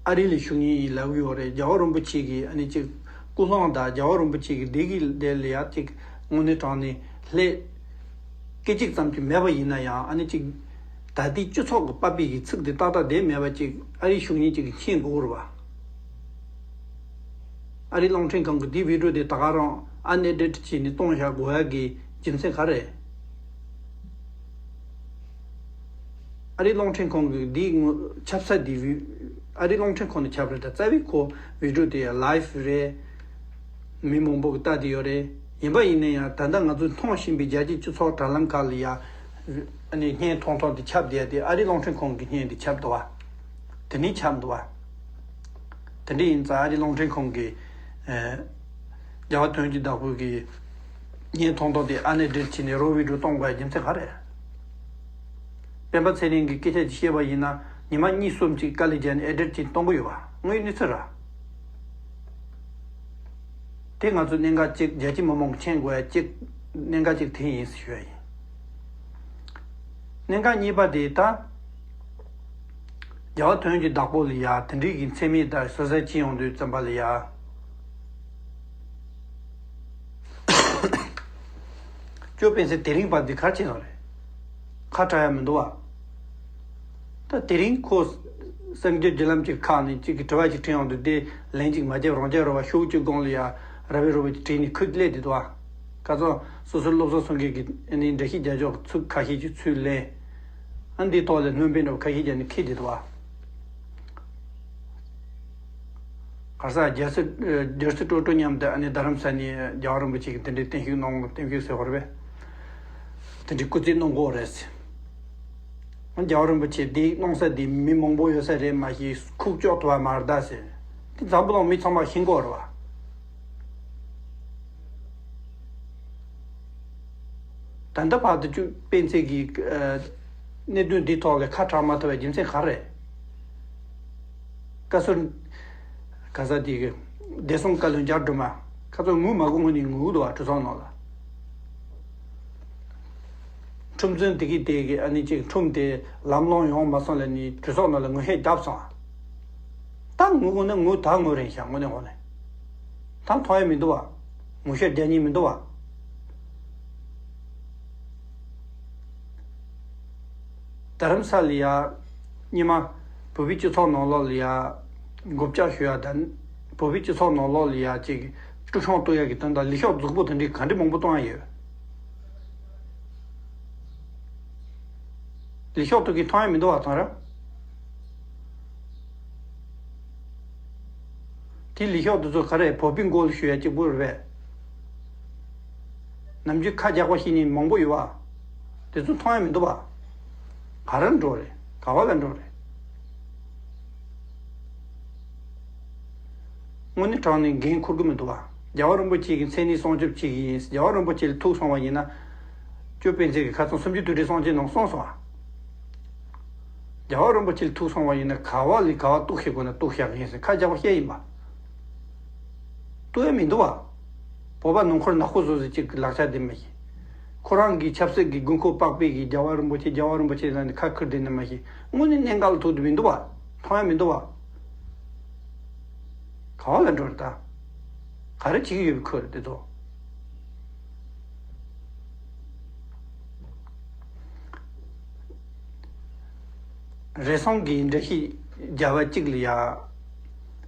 ཨ་རི་ལ་བཞུགས་མཁན་ཡིན་ལབ་ཀྱི་ཡོད་རེད། རྒྱལ་བ་རིན་པོ་ཆེ་གིས་ཨ་ནི་ཅིག་སྐུ་གླེང་དང་རྒྱལ་བ་རིན་པོ་ཆེ་གིས་འདི་གི་དེ་ལ་ཡ་ཅིག་དངོས་གནས་དྲང་གནས་ལྷད། སྐད་ཅིག་ཙམ་གྱི་མེད་པ་ཡིན་ན་ཡང་ཨ་ནི་ཅིག་ད་ལྟའི་སྤྱི་ཚོགས་ཀྱི་པ་པི་གི་ཚིག་འདི་ཏག་ཏག་བསྡད་མེད་པ་ཅིག་ཨ་རིའི་བཞུགས་མཁན་ཅིག་གིས་མཁྱེན་དགོས་རེད་པ། ཨ་རིའི་རླུང་འཕྲིན་ཁང་གིས་འདིའི་བི་ཌིའོ་དེ་ད་ག་རང་ཨན་ཨེ་ཌིཊ་བྱས་ནས་བཏང་བཞག་དགོས་ཡག་གི་རྒྱུ་མཚན་ག་རེ་རེད། ཨ་རིའི་རླུང་འཕྲིན་ཁང་གིས་འདིའི་ངོ་ཁྱབ་ས་དེ་བི་ཨ་རིའི་རླུང་འཕྲིན་ཁང་ནས་ཁྱབ་རེད། ད་རྩ་བའི་ཁོ་བི་ཌིའོ་དེ་ལའིབ་རེད། མི་མང་པོ་གིས་ལྟ་བསྡད་ཡོད་རེད། ཡིན་པ་ཡིན་ན་ཡང་ད་ལྟ་ང་ཚོས་མཐོང་བཞིན་པའི་རྒྱལ་སྤྱིའི་སྤྱི་ཚོགས་དྲ་ལམ་ཁག་ལ་ཡ་ཨ་ནི་བརྙན་ཐུང་ཐུང་དེ་ཁྱབ་བསྡད་དེ་ཨ་རིའི་རླུང་འཕྲིན་ཁང་གི་བརྙན་དེ་ཁྱབ་འདུག་བ། དེ་ནས་ཁྱབ་འདུག་བ། དེ་འདྲ་ཡིན་ཙང་ཨ་རིའི་རླུང་འཕྲིན་ཁང་གིས་ཨེ། རྒྱལ་བ་དོན་གྱི་བདག་པོ་གི་བརྙན་ཐུང་ཐུང་དེ་ཨན་ཨེ་ཌིཊ་བྱས་ནས་རོ་བི་ཌིའོ་གཏོང་དགོས་རྒྱུ་མཚན་ག་རེ། སྤེན་པ་ཚེ་རིང་གི་སྐད་ཆ་ཅིག་བཤད་པ་ཡིན་ན་ཉི་མ་གཉིས་གསུམ་ཅིག་དཀའ་ལས་བརྒྱབ་ནས་ཨེ་ཌིཊ་བྱས་གཏོང་གི་ཡོད་པ་དངོས་ཡོད་གནས་ཚུལ་རེད། དེ་ང་ཚོའི་གནད་འགག་ཅིག་རྒྱལ་སྤྱིའི་མི་མང་གིས་མཁྱེན་དགོས་ཡ་ཅིག་གནད་འགག་ཅིག་དེ་ཡིན་ཞུ་ཡ་ཡིན། གནད་འགག་གཉིས་པ་དེ་ད། རྒྱལ་བ་དོན་གྱི་བདག་པོ་ལ་ཡ་དེ་འདྲའི་གི་མཚན་སྨད་དང་ཟུར་ཟ་བྱེད་ཡོང་དུས་ཙམ་པ་ལ་ཡ། ཅོ་སྤེན་ཚེ་དེ་རིང་བར་འདི་ག་རེ་བྱས་སོང་རེད། ཁ་གྲག་ཡ་མི་འདུག་བ། ད་དེ་རིང་ཁོ་གསར་འགྱུར་བརྒྱུད་ལམ་གཅིག་ཁག་ནས་གཅིག་གི་དྲི་བ་གཅིག་དྲིས་ཡོང་དུས་དེ་ལན་གཅིག་མ་བརྒྱབ་རང་རྒྱག་རོགས་པ་ཤོག་གཅིག་སྒང་ལ་ཡ་ར་བའི་རོ་བའི་དྲིས་ནས་ཁུག་སླེབས་བསྡད་འདུག་བ། ཁ་སང་སོ་སོའི་སློབ་གསོ་སོང་མཁན་གྱི་ཨ་ནི་འགྲེལ་བཤད་རྒྱག་ཕྱོགས་ཚུལ་ཁ་ཤས་ཀྱི་ཚུལ་ལེན། ཨ་འདིའི་ཐོག་ལ་སྣོན་པ་འདྲ་བོ་ཁ་ཤས་རྒྱག་ནས་ཁེལ་བསྡད་འདུག་བ། ག་ས་རྒྱལ་སྲིད་རྒྱལ་སྲིད་སྤྲོ་སྤྲོ་མཉམ་དུ་ཨ་ནི་རྡ་རམ་ས་ནས་རྒྱལ་བ་རིན་པོ་ཆེ་གིས་དེ་འདྲའི་བརྟན་བཞུགས་གནང་བརྟན་བཞུགས་ཟེར་བ་རེད་པས། དེ་འདྲའི་སྐུ་རྩེད་གནང་དགོས་རེད་ཟེར། ཨ་རྒྱལ་བ་རིན་པོ་ཆེ་འདི་གནང་ས་འདི་མི་མང་པོ་ཡོད་ས་རེད་མ་གཞི་ཁུག་ཀྱོག་ཐུབ་པ་མ་རེད་ད་ཟེར། འདི་འཛམ་བུ་གླིང་མི་ཚང་མ་ཤེས་ཀྱི་ཡོད་རེད་བ། ད་ལྟ་བར་དུ་ཅོ་སྤེན་ཚེ་གིས་ཨ་གནད་དོན་འདིའི་ཐོག་ལ་ཁ་གྲག་མ་ཐུབ་པའི་རྒྱུ་མཚན་ག་རེ་རེད། བཀའ་ཟུར་ག་ས་དེ་གི་བདེ་སྲུང་བཀའ་བློན་བརྒྱ་དྲུག་མ་ཁ་ཚོ་ངུ་མ་དགོས་ངུ་ནས་ངུ་འདུག་བ་གྲོས་ཚོགས་ནང་ལ། ཁྲིམས་དཔོན་དེ་གི་དེ་གི་ཨ་ནི་ཅིག་ཁྲིམས་དེ་ལམ་ལྷོང་ཡོང་མ་སོང་ལ་ནི་གྲོས་ཚོགས་ནང་ལ་ངུ་ཤེད་བརྒྱབ་སོང་ཨ། ད་ངུ་དགོས་ན་ངུ་ད་ངུ་རན་ཤག་དངོས་གནས་ངོ་ནས། ད་མཐོང་ཡ་མི་འདུག་བ། ངུ་ཤེད་རྒྱག་ཉེན་མི་འདུག་བ། རྡ་རམ་ས་ལ་ཡ། སྔོན་མ། བོད་པའི་སྤྱི་ཚོགས་ནང་ལོགས་ལ་ཡ། མགོ་བཀྱག་ཞུ་ཡ་དང་། བོད་པའི་སྤྱི་ཚོགས་ནང་ལོགས་ལ་ཡ་ཅིག་དཀྲུག་ཤིང་གཏོང་ཡ་གི་དོན་དག་ལས་ཤོག་རྫིག་པོ་དེ་འདྲའི་ག་འདྲ་མང་པོ་གཏོང་ཡ་ཡོད། ལས་ཤོག་དེ་གི་མཐོང་ཡ་མི་འདུག་བ་ཚང་ར། དེ་ལས་ཤོག་དེ་ཚོ་ག་རེ་བོད་པའི་མགོ་ལ་ཞུ་ཡ་གཅིག་པུ་རེད་པས། ནམ་རྒྱུན་ཁ་རྒྱག་པ་ཤེས་མཁན་མང་པོ་ཡོད་བ། དེ་ཚོ་མཐོང་ཡ་མི་འདུག་བ། ག་རེ་འགྲོ་རེད། ག་བ་ལ་འགྲོ་རེད། དངོས་གནས་དྲང་ནས་འགན་འཁུར་གི་མི་འདུག་བ། རྒྱལ་བ་རིན་པོ་ཆེ་གི་མཚན་གནས་སྲུང་སྐྱོབ་བྱེད་ཀྱི་ཡིན། རྒྱལ་བ་རིན་པོ་ཆེ་ལ་ཐུག་སོང་བ་ཡིན་ན། ཅོ་སྤེན་ཚེ་གིས་ཁ་སང་སུམ་ཅུ་དུས་དྲན་གསུང་ཆོས་ནང་གསུངས་སོང་བ། རྒྱལ་བ་རིན་པོ་ཆེ་ལ་ཐུག་སོང་བ་ཡིན་ན་ག་བ་ལས་ག་བ་གཏུག་ཤེས་དགོས་ན་གཏུག་བཞག་ཡིན་ཟེར་ཁ་རྒྱག་པ་བཤད་ཡིན་པ། གཏུག་ཡ་མི་འདུག་བ། བོད་པ་ནང་ཁུལ་ནག་པོ་བཟོ་ཟེར་གཅིག་གི་ལག་ཆ་དེ་མ་གཞི། ཁོ་རང་གི་ཆབ་སྲིད་ཀྱི་དགོས་མཁོ་དཔག་པའི་གི་རྒྱལ་བ་རིན་པོ་ཆེ་རྒྱལ་བ་རིན་པོ་ཆེ་ལ་ནི་ཁ་ཁུར་དེ་ནི་མ་གཞི་དངོས་གནས་གནད་འགག་ལ་ཐུག་དུ་མི་འདུག་བ། མཐོང་ཡ་མི་འདུག་བ། ག་བ་ལ་འགྲོ་རེད་ད། ག་རེ་བྱེད་ཀྱི་ཡོད་པའི་ཁུལ་དེ་ཚོ། རེ་ཟུང་གི་འགྲེལ་བཤད་རྒྱབ་པ་གཅིག་ལ་ཡ།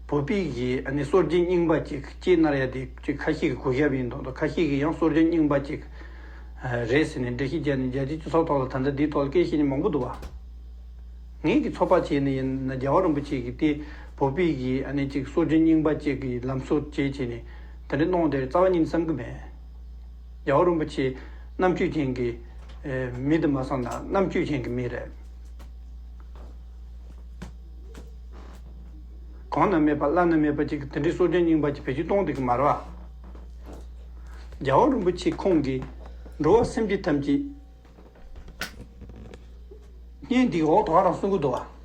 བོད་པའི་གི་ཨ་ནི་སྲོལ་རྒྱུན་རྙིང་པ་ཅིག་སྐྱེས་ནར་ཡ་དེ་ཅིག་ཁ་ཤས་ཀྱི་གུས་ཞབས་ཡིན་མདོག་མདོག་ཁ་ཤས་ཀྱི་ཡང་སྲོལ་རྒྱུན་རྙིང་པ་ཅིག་རེད་ཟེར་ནས་འགྲེལ་བཤད་བརྒྱབ་ནས་རྒྱལ་སྤྱིའི་སྤྱི་ཚོགས་ཐོག་ལ་ད་ལྟ་འདིའི་ཐོག་ལ་སྐད་བཤད་མཁན་མང་པོ་འདུག་བ། ངེད་ཀྱི་ཚོད་དཔག་བྱས་ནས་ཡིན་ན་རྒྱལ་བ་རིན་པོ་ཆེ་གིས་དེ་བོད་པའི་གི་ཨ་ནི་ཅིག་སྲོལ་རྒྱུན་རྙིང་པ་ཅིག་གི་ལམ་སྲོལ་བྱས་བྱས་ནས་དེ་འདྲ་གནང་དེ་རྩ་བ་ཉིད་ནས་བསམ་གི་མེད། རྒྱལ་བ་རིན་པོ་ཆེ་རྣམ་དཔྱོད་ཅན་གྱི་ཨེ་མི་དུ་མ་སོང་ན་རྣམ་དཔྱོད་ཅན་གྱི་མི་རེད། གོང་ན་མེད་པ་བླ་ན་མེད་པ་ཅིག་གི་དེ་འདྲའི་སྲོལ་རྒྱུན་རྙིང་པ་ཅིག་བེད་སྤྱོད་གཏོང་བསྡད་ཀྱི་མ་རེད་བ། རྒྱལ་བ་རིན་པོ་ཆེ་ཁོང་གིས་འགྲོ་བ་སེམས་ཅན་ཐམས་ཅད་བརྙན་འདིའི་འོག་ཏུ་ང་རང་གསུང་གི་འདུག་བ།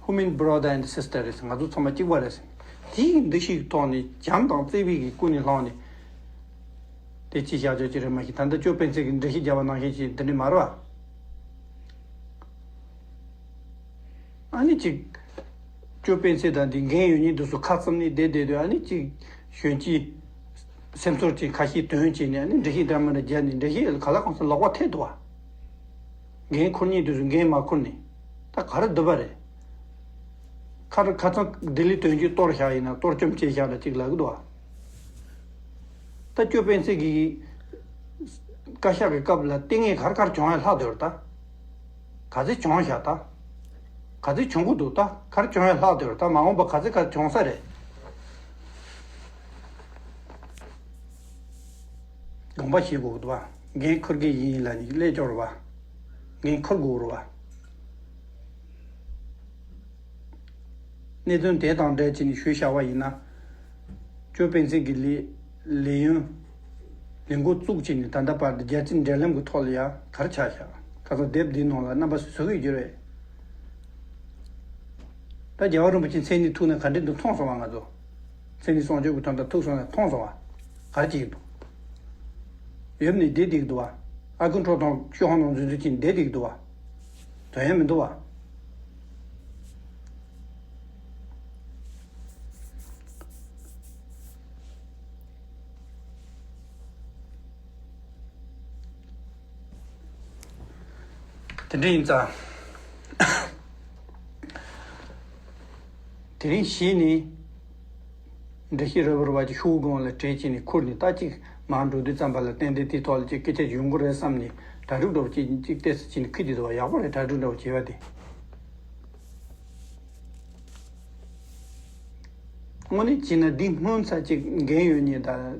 Human brother and sister རེད་ཟེར། ང་ཚོ་ཚང་མ་གཅིག་པ་རེད་ཟེར། དེའི་འདུ་ཤེས་ཀྱི་ཐོག་ནས་བྱམས་དང་བརྩེ་བའི་གི་ཀུན་ནས་བསླངས་ནས། དེ་ཅི་བྱ་ཆོག་ཅི་རེད་མ་གཞི་ད་ལྟ་ཅོ་སྤེན་ཚེ་གིས་འགྲེལ་བཤད་བརྒྱབ་པ་ནང་བཞིན་ཅིག་འདི་འདྲ་མ་རེད་བ། ཨ་ནི་ཅིག་ཅོ་སྤེན་ཚེ་དང་འདི་འགན་ཡོད་མཁན་དེ་ཚོ་ཁ་བཙུམ་ནས་བསྡད་བསྡད་དུས་ཨ་ནི་ཅིག་གཞོན་སྐྱེས་སེམས་ཚོར་ཅིག་ཁ་ཤས་དོན་བྱས་ནས་ཨ་ནི་འགྲེལ་བཤད་འདྲ་མི་འདྲ་བརྒྱབ་ནས་འགྲེལ་བཤད་ག་ལ་གང་ས་ལོག་པ་ཐེབས་འདུག་བ། འགན་འཁུར་མཁན་དེ་ཚོས་འགན་མ་འཁུར་ནས་ད་ག་རེ་བསྡུར་བ་རེད། ཁ་ཁ་ཚང་ལྡི་ལི་དོན་གཅོད་གཏོར་བཞག་ཡིན་ན་གཏོར་བཅོམ་བྱས་བཞག་ལ་ཅིག་ལབ་གི་འདུག་བ། ད་ཅོ་སྤེན་ཚེ་གི་བཀའ་ཤག་གི་སྐབས་ལ་ལྟས་ངན་ག་རེ་ག་རེ་བྱུང་ཡ་ལྷག་བསྡད་ཡོད་རེད་ད། ག་ཚོད་བྱུང་བཞག་ད། ག་ཚོད་བྱུང་གི་འདུག་ད་ག་རེ་བྱུང་ཡ་ལྷག་བསྡད་ཡོད་རེད་ད། མ་འོངས་པ་ག་ཚོད་ག་ཚོད་བྱུང་ས་རེད། དགོངས་པ་བཞེས་དགོས་ཀྱི་འདུག་བ། འགན་འཁུར་གྱི་ཡིན་ལབ་ནས་སླེབས་ཀྱི་ཡོད་རེད་བ། འགན་འཁུར་དགོས་རེད་བ། གནད་དོན་དེ་དང་འབྲེལ་བྱས་ནས་ཞུས་བཞག་པ་ཡིན་ན། ཅོ་སྤེན་ཚེ་གི་ལས་ལས་ཡུན་ལས་འགོ་བཙུགས་བྱས་ནས་ད་ལྟ་བར་དུ་རྒྱལ་སྤྱིའི་འབྲེལ་ལམ་གྱི་ཐོག་ལ་ཡང་ག་རེ་ཆགས་བཞག་ཁ་སང་དེབ་འདིའི་ནང་ལ་རྣམ་པ་ཚོས་གཟིགས་ཡོད་ཀྱི་རེད། ད་རྒྱལ་བ་རིན་པོ་ཆེ་མཚན་ཉིད་ཐུག་ན་ག་འདྲ་འདུག་མཐོང་སོང་བ། ང་ཚོ་མཚན་ཉིད་གསུང་ཆོས་ཀྱི་དོན་དག་ཐུག་སོང་ན་མཐོང་སོང་བ། ག་རེ་བྱེད་ཀྱི་འདུག་ཡབ་ནས་བསྡད་བསྡད་ཀྱི་འདུག་བ། ཨ་ཁུ་ཁྲོ་ཐུང་ཤོག་ཧང་ནང་འཛུལ་འཛུལ་བྱས་ནས་བསྡད་བསྡད་ཀྱི་འདུག་བ། དོན་ཡང་མི་འདུག་བ། དེ་འདྲ་ཡིན་ཙང་། དེ་རིང་གཞི་ནས་འགྲེལ་བཤད་རོབ་རོབ་ཅིག་ཤོག་གུ་སྒང་ལ་བྲིས་བྱས་ནས་ཁུར་ནས་ད་ཅིག་མར་འགྲོ་དུས་ཙམ་པ་ལ་ཏན་ཏན་དེའི་ཐོག་ལ་ཅིག་སྐད་ཆ་ཡོང་གི་རེད་བསམ་ནས་གྲ་སྒྲིག་འདྲ་བོ་ཅིག་ཅིག་ཏོག་ཙམ་བྱས་ནས་ཁུར་བསྡད་འདུག་བ། ཡག་པོ་རེད། གྲ་སྒྲིག་འདྲ་བོ་བྱས་པ་དེ། དངོས་གནས་བྱས་ན་འདི་སྔོན་ས་ཅིག་འགན་ཡོད་མཁན་དང་།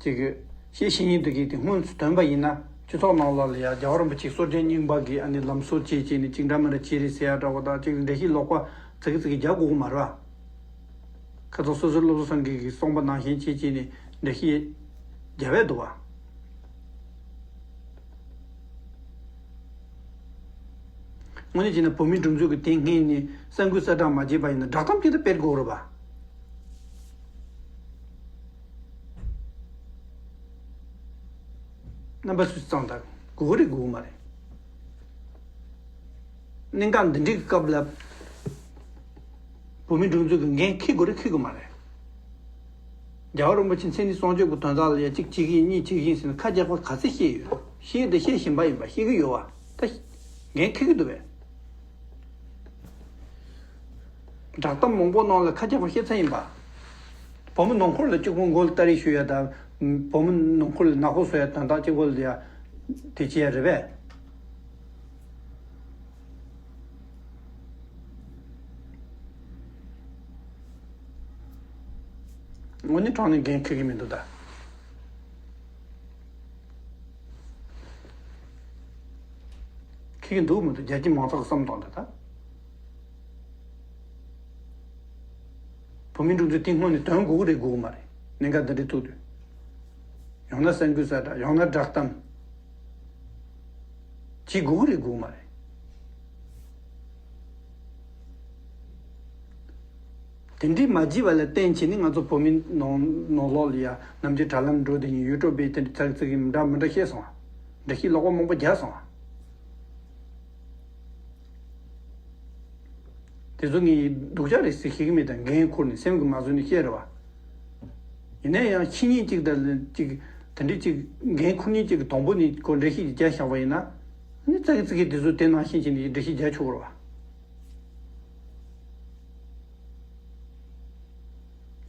ཅིག་གི་ཤེས་ཤེས་ཉེན་དུ་གི་དེ་སྔོན་ཚུད་དོན་པ་ཡིན་ན། སྤྱི་ཚོགས་ནང་ལོགས་ལ་ཡ་རྒྱལ་བ་རིན་པོ་ཆེ་སྲོལ་རྒྱུན་རྙིང་པ་གི་ཨ་ནི་ལམ་སྲོལ་བྱས་བྱས་ནས་ཅིག་འདྲ་མི་འདྲ་བྱས་རེད་ཟེར་ཡ་འདྲ་བོ་དང་། ཅིག་འགྲེལ་བཤད་ལོག་པ་ཙི་གི་ཙི་གི་རྒྱག་དགོས་ཀྱི་མ་རེད་བ། ཁ་སང་སོ་སོའི་སློབ་གསོ་ཚང་གི་གི་གསུངས་པ་ནང་བཞིན་བྱས་བྱས་ནས་འགྲེལ་བཤད་རྒྱབ་ཡ་འདུག་བ། དངོས་གནས་བྱས་ན་བོད་མིའི་སྒྲིག་འཛུགས་ཀྱི་དེ་སྔོན་ནས་གསར་འགོད་གསལ་བསྒྲགས་མ་བྱས་པ་ཡིན་ན་བསྒྲགས་གཏམ་ཅིག་ད་སྤེལ་དགོས་རེད་པ། རྣམ་པ་སུས་གཙང་དག་དགོས་རེད་དགོས་མ་རེད། གནད་འགག་འདི་འདྲའི་སྐབས་ལ་བོད་མིའི་སྒྲིག་འཛུགས་ཀྱི་འགན་འཁྱེར་དགོས་རེད་འཁྱེར་དགོས་མ་རེད། རྒྱལ་བ་རིན་པོ་ཆེ་མཚན་ཉིད་གསུང་ཆོས་ཀྱི་དོན་དག་ལ་ཡ་གཅིག་བྱེད་ཀྱི་ཡིན་གཉིས་བྱེད་ཀྱི་ཡིན་ཟེར་ན་ཁ་རྒྱག་པ་ག་ཚད་བཤད་ཡོད། བཤད་དེ་བཤད་བཞིན་པ་ཡིན་པ་བཤད་ཀྱི་ཡོད་པ། ད་འགན་འཁྱེར་གྱི་འདུག་པས། བསྒྲགས་གཏམ་མང་པོ་ནང་ལ་ཁ་རྒྱག་པ་བཤད་ཚར་ཡིན་པ། བོད་མི་ནང་ཁུལ་ལ་གཅིག་པུ་མགོ་ལ་སྟ་རེ་གཞུ་ཡ་དང་། བོད་མི་ནང་ཁུལ་ལ་ནག་པོ་བཟོ་ཡ་དོན་དག་གཅིག་པུ་ལ་ཡ་དེ་བྱེད་ཡ་རེད་པས། དངོས་གནས་དྲང་གནས་འགན་འཁྱེར་གྱི་མི་འདུག་ད། འཁྱེར་གྱི་འདུག་མི་འདུག་རྒྱལ་སྤྱིའི་མང་ཚོགས་ཀྱི་བསམ་བློ་གཏོང་དང་ད། བོད་མིའི་སྒྲིག་འཛུགས་དེ་སྔོན་ནས་དོན་དགོས་ཀྱི་རེད་དགོས་ཀྱི་མ་རེད། གནད་འགག་འདི་འདྲའི་ཐུག་དུས། ཡང་ན་གསར་འགོད་གསལ་བསྒྲགས། ཡང་ན་བསྒྲགས་གཏམ། བྱེད་དགོས་ཀྱི་རེད་དགོས་ཀྱི་མ་རེད། དེ་འདྲའི་མ་བྱས་པ་ལ་བརྟེན་བྱས་ནས་ང་ཚོ་བོད་མི་ནང་ནང་ལོགས་ལ་ཡ་ནམ་རྒྱུན་དྲ་ལམ་འགྲོ་དེ་ཡིན་ཡུ་ཊུབ་པས་དེ་འདྲ་ཚིག་ཚིག་གི་མི་འདྲ་མི་འདྲ་བཤད་སོང་བ། འགྲེལ་བཤད་ལོག་པ་མང་པོ་རྒྱག་སོང་བ། དེ་ཚོ་ངས་སྡུག་ཅག་རེད་ཟེར་ཤེས་ཀྱི་མེད་དང་། འགན་འཁུར་ནས་སེམས་ཀྱིས་མ་བཟོད་ནས་བཤད་རེད་བ། ཡིན་ན་ཡང་ཕྱི་ཉིན་གཅིག་དང་གཅིག་དེ་འདྲའི་གཅིག་འགན་འཁུར་ཉིན་གཅིག་གི་དང་པོ་ནས་ཁོ་འགྲེལ་བཤད་ཅིག་རྒྱག་བཞག་པ་ཡིན་ན། ཨ་ནི་ཙག་གི་ཙིག་གི་དེ་ཚོ་དེ་ནང་བཞིན་བྱས་ནས་འགྲེལ་བཤད་རྒྱག་ཆོག་གི་རེད་བ།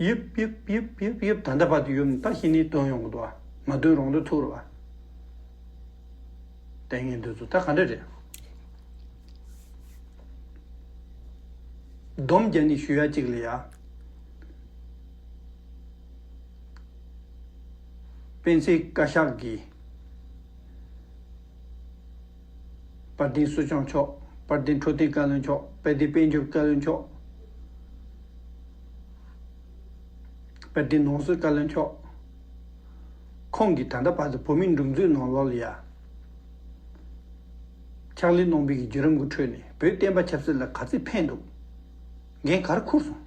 ཡིབ་ཡིབ་ཡིབ་ཡིབ་ཡིབ་ད་ལྟ་བར་དུ་ཡོད་ནི་ད་གཞི་ནས་འདོན་ཡོང་གི་འདུག་བ། མ་འདོན་རང་འདོན་ཐུག་རེད་བ། ལྟས་ངན་འདི་ཚོ་ད་ག་འདྲ་རེད། སྡོམ་རྒྱག་ནས་ཞུ་ཡ་གཅིག་ལ་ཡ། སྤེན་ཚེ་བཀའ་ཤག་གིས། དཔལ་ལྡན་སྲིད་སྐྱོང་མཆོག་དཔལ་ལྡན་འཕྲོད་བསྟེན་བཀའ་བློན་མཆོག་དཔལ་ལྡན་དཔལ་འབྱོར་བཀའ་བློན་མཆོག་དཔལ་ལྡན་ནང་སྲིད་བཀའ་བློན་མཆོག་ཁོང་གིས་ད་ལྟ་བར་དུ་བོད་མིའི་སྒྲིག་འཛུགས་ནང་ལོགས་ལ་ཡ། ཕྱག་ལས་གནང་བའི་བརྒྱུད་རིམ་གྱི་ཁྲོད་ནས་བོད་བསྟན་པ་ཆབ་སྲིད་ལ་ག་ཚད་ཕན་འདུག་འགན་ག་རེ་འཁུར་སོང་།